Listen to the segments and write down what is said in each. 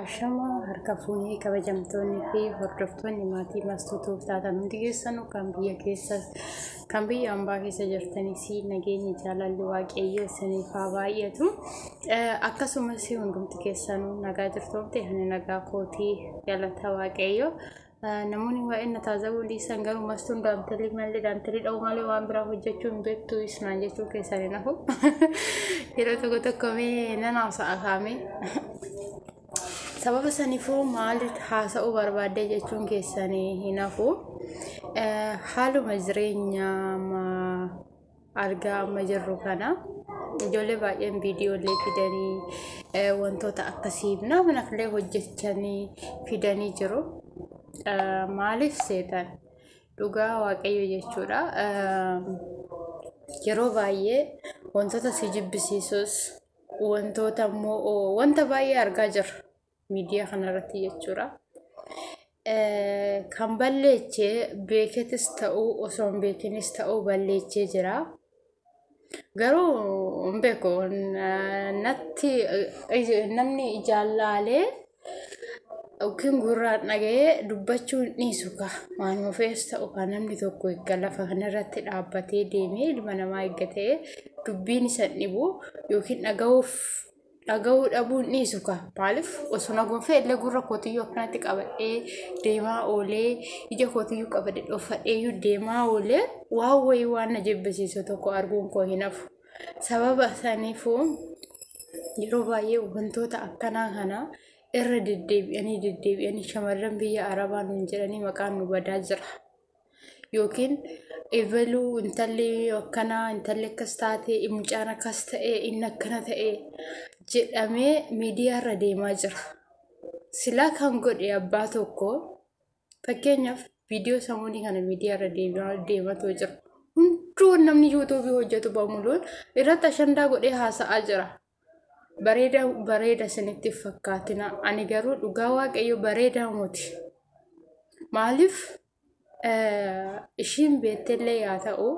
Ashamaa harka fuunee kabajamtoonni fi hordoftoonni maatii mastuutuuf taatan hundi keessanuu kan biyya keessa kan biyya ambaa keessa jirtanis nageenyi jaalalli waaqayyoo isiniif haa baay'atu. Akkasumas hundumti keessanuu nagaa jirtu ta'e ani nagaa kootii galata waaqayyoo. Namoonni waa'ee na taasisuu dhiisan garuu mastuun daantalii malee daantalii dha'uu malee waan biraa hojjechuu hin beektu isnaan jechuu keessan hin hafu. Yeroo tokko tokko mee nan haasa'a kaamee. Sababa saniifuu maal haasa'uu barbaadde jechuun keessan hin hafu. Haaluma jireenyaa argaa amma jirru kana ijoollee baay'een viidiyoolee fidanii wantoota akkasii nama illee hojjechanii fidanii jiru. Maaliif seetan dhugaa waaqayyo jechuudha. Yeroo baay'ee wantoota si jibbisiisus wantoota immoo wanta baay'ee argaa jirra miidiyaa kanarratti jechuudha. Kan balleechee beeketis ta'uu osoo hin beekinis ta'uu balleechee jira. Garuu hin beeku natti namni ijaan laalee yookiin gurraan dhaga'ee dubbachuu hin dhiisu kaa waanuma fe'es ta'u kan namni tokko eegga lafa kanarratti dhaabbatee deemee ilma namaa eeggatee dubbiin isa hin dhibu yookiin dhaga'uuf dhaga'uu dhabuu hin dhiisu kaa maaliif osoo naguun fe'ellee gurra kootiyyuu akkanatti qabadhee deemaa oolee ija kootiyyuu qabadhee dhoofadheeyyuu deemaa oolee waan wayii waan na jibbisiisu tokko arguun koo hin hafu. Sababa saniifuu yeroo baay'ee wantoota akkanaa kana irra deddeebi'anii deddeebi'anii shamarran biyya arabaa nuun jedhanii maqaan nu badaa jira. Yookiin ebaluu intalli akkanaa intalli akkas taate mucaan akkas ta'e inni akkana ta'e jedhamee miidiyaa irra deemaa jira. Silaa kan godhe abbaa tokko fakkeenyaaf viidiyoo samuunii kana miidiyaa irra deematoo jira. Hunduu namni yuutuubii hojjetu bamuluun irratti ashandaa godhee haasa'aa jira. Bareeda bareeda isinitti fakkaatina. Ani garuu dhugaa waaqayyo bareedaa miti. Maaliif ishiin beektellee yaa ta'u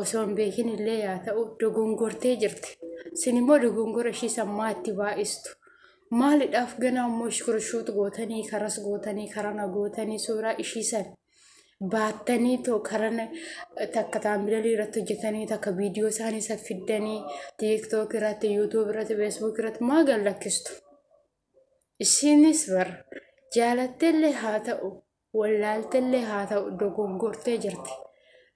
osoo hin beekin illee yaa ta'u dogongortee jirti. Isin immoo dogongora ishii sammaa itti baay'istu. Maalidhaaf ganaa immoo ishkurshuut gootanii karas gootanii karana gootanii suuraa ishii san baattanii too karana takka taambilalii irratti hojjetanii takka viidiyoo isaanii isa fiddanii tiiktook irratti yuutuub irratti feesbuuk irratti maa gad lakkistu. Ishiinis bar jaalattellee haa ta'u wallaaltellee haa ta'u dogongortee jirti.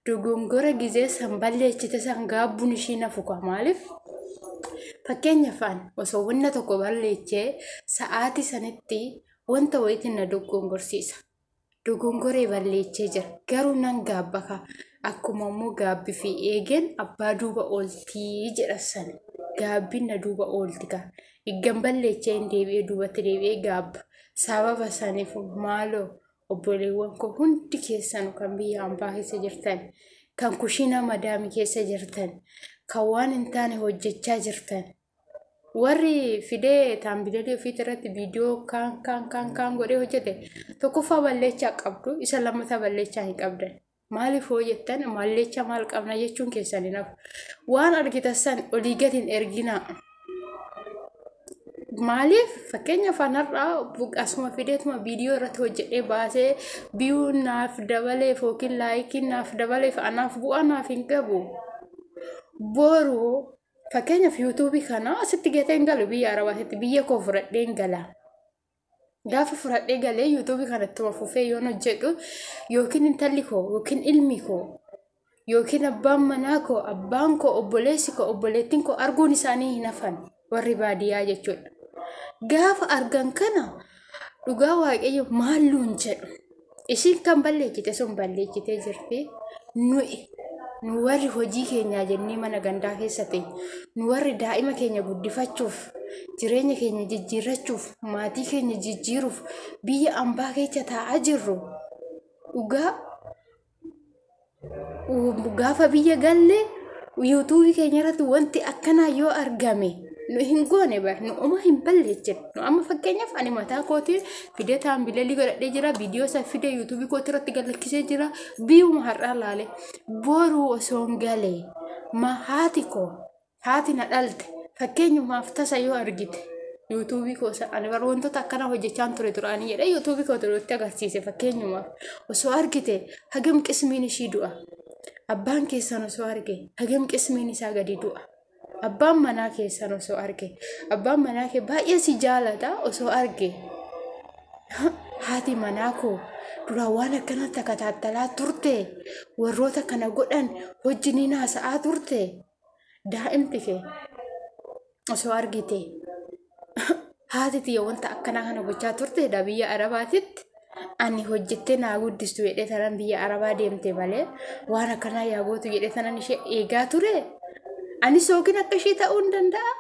Dogongora gizee san balleechite san gaabbuun ishii nafu kaa maaliif? Fakkeenyaaf ani osoo wanna tokko balleechee sa'aatii sanitti wanta wayiitiin na dogongorsiisa. Dogongoree balleechee jira. Garuu nan gaabba kaa. Akkuma immoo gaabbii fi eegeen abbaa duuba ooltii jedha sana. Gaabbiin na duuba oolti kaa. Iggan balleechee hin deebi'ee duubatti deebi'ee gaabba. Sababa saniif maaloo obboleewwan koo hundi keessanuu kan biyya ambaa keessa jirtan, kan kushiinaa madaamii keessa jirtan, kan waan hin taane hojjechaa jirtan. Warri fidee taambileelii ofiitti irratti viidiyoo kaan kaan kaan kaan godhee hojjete tokkoffaa balleechaa qabdu isa lammataa balleechaa hin qabdan. Maaliif hoo jettan balleechaa maal qabna jechuun keessan hin hafu. Waan argitan san olii gadi hin erginaa. Maaliif fakkeenyaaf anarraa asuma fideetuma viidiyoo irratti hojjedhee baasee biyuu naaf dabaleef yookiin laayikiin naaf dabaleef anaaf bu'aa naaf hin qabu. Boru fakkeenyaaf yuutuubii kana asitti gatee hin galu biyya arabaatitti biyya koo fudhadhee hin gala. Gaafa fudhadhee galee yuutuubii kana ittuma fufee yoon hojjedhu yookiin intalli koo yookiin ilmi koo yookiin abbaan manaa koo abbaan koo obboleessi koo obboleettiin koo arguun isaanii hin hafan warri baadiyyaa jechuudha. Gaafa argan kana dhugaa waaqayyo maalluun jedhu. Ishiin kan balleechite sun balleechitee jirti. Nuyi nu warri hojii keenyaa jennee mana gandaa keessa ta'e nu warri daa'ima keenya guddifachuuf jireenya keenya jijjiirrachuuf maatii keenya jijjiiruuf biyya ambaa keessa taa'aa jirru dhugaa gaafa biyya galle yuutuubii keenya irratti wanti akkanaa yoo argame nu hin goone bar nu uma hin balleechine nu amma fakkeenyaaf ani mataa kootiin fidee taambileelii godhadhee jira viidiyoo isa fidee yuutuubii kootii irratti gad lakkisee jira biyyuma har'aa laale boruu osoo hin galee ma haati koo haati na dhalte fakkeenyumaaf tasa yoo argite Yuutuubii koo ani bara wantoota akkanaa hojjechaan ture duraanii jedhee yuutuubii koo turutti agarsiise fakkeenyumaaf. Osoo argite hagam qismiin ishii du'a. Abbaan keessan osoo arge hagam qismiin isaa gadi du'a. Abbaan manaa keessan osoo arge, abbaan manaa kee baay'ee si jaalata, osoo arge haati manaa koo duraan waan akkanaa takataattalaa turte, warroota kana godhan wajjiniin haasa'aa turte. Daa'imti kee osoo argite haati tiyya wanta akkanaa kana gochaa turteedha biyya Arabaatitti. Ani hojjettee naa guddistu jedhee tanan biyya Arabaa deemte malee waan akkanaa yaa gootu jedhee tanan ishee eegaa ture. Anis yookiin akka ishee ta'uu hin danda'a,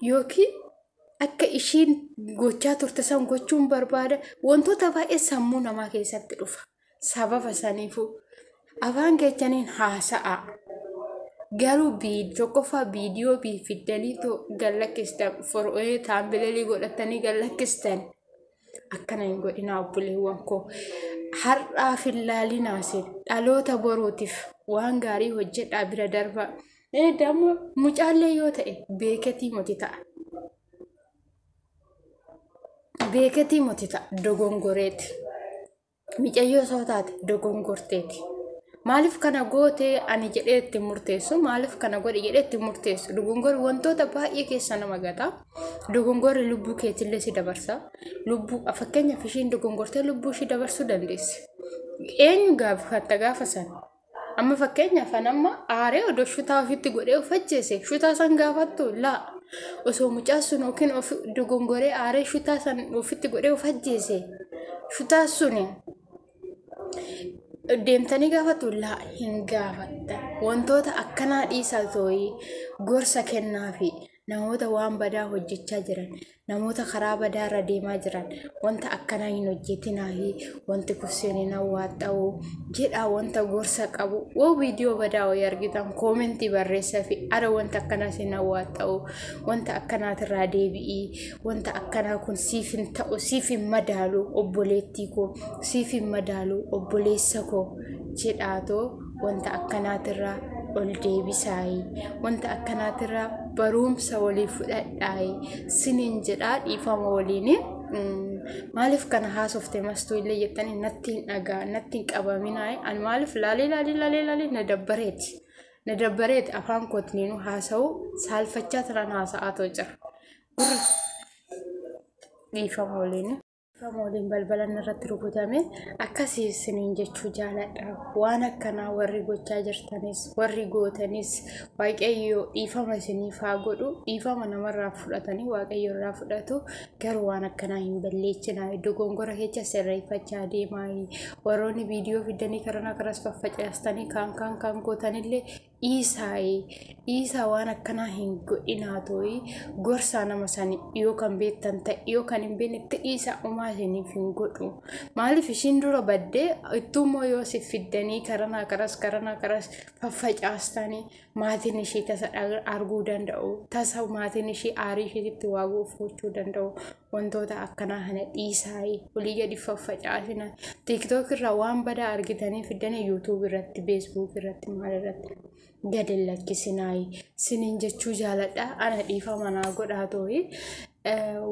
yookiin akka ishiin gochaa turte san gochuun barbaada. Wantoota baay'ee sammuu namaa keessatti dhufa. Sababa saniifuu afaan keessaniin haasa'a. Garuu tokkoffaa viidiyoo fiddanii gallakkistan, for'ee taambileelii godhatanii gallakkistan. Akkana hin godhinaa obboleewwan koo. Har'aaf hin laalinaa, isin dhaloota boruutiif waan gaarii hojjedhaa bira darbaa. Dammoo mucaallee yoo ta'e beekatii moti ta'a. Beekatii moti ta'a, dogongoreeti. Micayyoo osoo taate dogongorteeti. Maaliif kana gootee ani jedhee itti murteessu, maaliif kana godhe jedhee itti murteessu. Dogongorri wantoota baay'ee keessa nama gata. Dogongorri lubbuu keetillee si dabarsa. Lubbuu, fakkeenyaaf, ishiin dogongortee lubbuu ishii dabarsuu dandeessi. Eenyu gaafatta gaafa sana? Amma fakkeenyaaf an amma aaree odoo shutaa ofitti godhee of ajjeese, shutaa san gaafattu laa? Osoo mucaa sun yookiin of dogongoree aaree shutaa san ofitti godhee of ajjeese, shutaa suni deemtanii gaafatu laa? Hin gaafattan. Wantoota akkanaa dhiisaa tooyi gorsa kennaafi namoota waan badaa hojjechaa jiran, namoota karaa badaa irra deemaa jiran, wanta akkanaa hin hojjetinaafi wanti kun seenina waaxa'u jedhaa, wanta gorsa qabu. Woo viidiyoo badaa wayii argitan koomentii barreessaa fi ara wanta akkanaa seenaa waaxa'u, wanta akkanaatirraa deebi'ii, wanta akkanaa kun siif hin ta'u, siif hin madaalu obboleettii koo, siif hin madaalu obboleessa koo jedhaatoo wanta akkanaatirraa ol deebisaayi, wanta akkanaatirraa barumsa walii fudhadhaayi siniin jedhaa. Dhiifama waliini. Maaliif kana haasofte mastuu illee jettanii natti hin dhagaa, natti hin qabaminaayi. Ani maaliif laalee laalee laalee laalee na dabbareeti, na dabbareeti, afaan kootiinuu haasa'u saalfachaa turan haasa'aa too jira. Gurra, dhiifama waliini. Dhiifama waliin, balbalan irratti rukutame. Akkasii isiniin jechuu jaaladha. Waan akkanaa warri gochaa jirtanis, warri gootanis, Waaqayyo dhiifama isiniif haa godhu. Dhiifama namarraa fudhatanii Waaqayyo irraa fudhatu. Garuu waan akkanaa hin balleessinaa. Dogongora keessa sirreeffachaa deemaa. Warroonni viidiyoo fidanii karaa karas faffacaastanii kaan kaan kaan gootanillee dhiisaayi. Dhiisaa, waan akkanaa hin godhinaa tooyi. Gorsaa nama sani yoo kan beektan ta'e, yoo kan hin beekne dhiisaa, umaa isiniif hin godhu. Maaliif ishiin dura baddee ittuummoo yoo si fiddanii karanaa karas karanaa karas faffacaastanii maatiin ishii tasa arguu danda'u. Tasa maatiin ishii aarii ishiitti waa gochuu danda'u. Wantoota akkanaa kana dhiisaayi. Olii gadi faffacaasina. TikTok irraa waan badaa argitanii fiddanii YouTube irratti, Facebook irratti, maal irratti gadi lakkisinaayi. Siniin jechuu jaaladha. Ana dhiifama naa godhaa tooyi.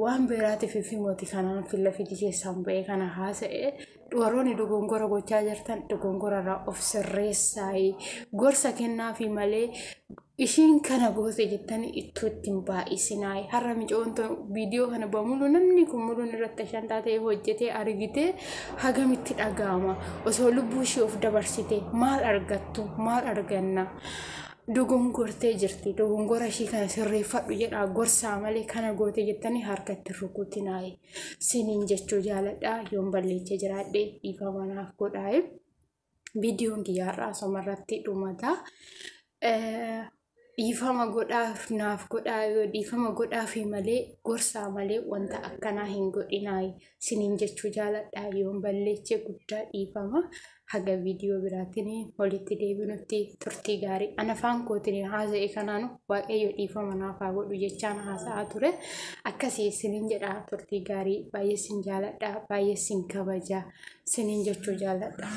Waan biraatiif fi mooti kanaan filla fiti keessaan ba'ee kana haasa'e, warroonni dogongora gochaa jirtan dogongora irraa of sirreessaayi. Gorsa kennaafi malee ishiin kana goote jettanii ittuu ittiin baay'isinaayi. Har'a micoon viidiyoo kana bamulu namni kun muluun irratti ashantaa ta'e hojjetee argitee hagamitti dhaga'ama? Osoo lubbuu ishee of dabarsite maal argattu? Maal arganna? Dogongortee jirti. Dogongora ishii kana sirreeffadhu jedhaa gorsaa malee kana goote jettanii harka itti rukutinaayi. Siniin jechuu jaaladha. Yoon balleechee jiraadhe dhiifama naaf godhaayi. Viidiyoon kiyya har'aa asumarratti dhumata. Dhiifama godhaaf naaf godhaa, yoo dhiifama godhaafi malee, gorsaa malee wanta akkanaa hin godhinaayi siniin jechuu jaaladha. Yoon balleechee guddaa dhiifama. Haga viidiyoo biraatiin walitti deebinutti turtii gaarii. Ana afaan kootiin haasa'e kanaan Waaqayyo dhiifama naaf haa godhu jechaan haasa'aa ture. Akkasii siniin jedha, turtii gaarii. Baay'ee sin jaaladha, baay'ee sin kabaja siniin jechuu jaaladha.